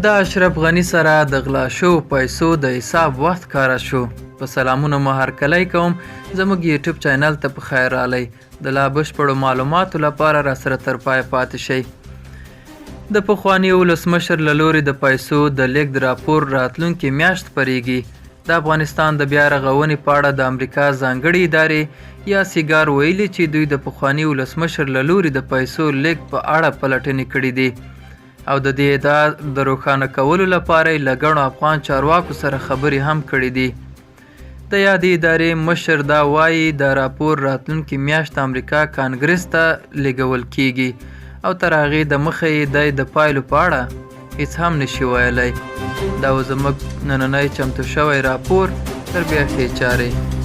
د اشرف غني سره د غلا شوو پیسو د حساب وخت ښکاره شو. په سلامونو مو هرکلی کوم، زموږ یوټیوب چینل ته په خیر راغلئ. د لا بشپړو معلوماتو لپاره راسره تر پایه پاتې شئ. د پخواني ولسمشر له لوري د پیسو د لېږد راپور راتلونکې میاشت خپرېږي. د افغانستان د بیا رغونې په اړه د امریکا ځانګړې ادارې یا سیګار ویلي چې دوی د پخواني ولسمشر له لوري د پیسو لېږد په اړه پلټنې کړې دي او د دې ادعا د روښانه کولو لپاره یې له ګڼو افغان چارواکو سره خبرې هم کړې دي. د یادې ادارې مشر دا وايي، دا راپور راتلونکې میاشت د امریکا کانګرس ته لېږول کېږي او تر هغې د مخه یې دی د پایلو په اړه هیڅ هم نشي ویلی. دا و زموږ نننی چمتو شوی راپور، تر بیا ښې چارې.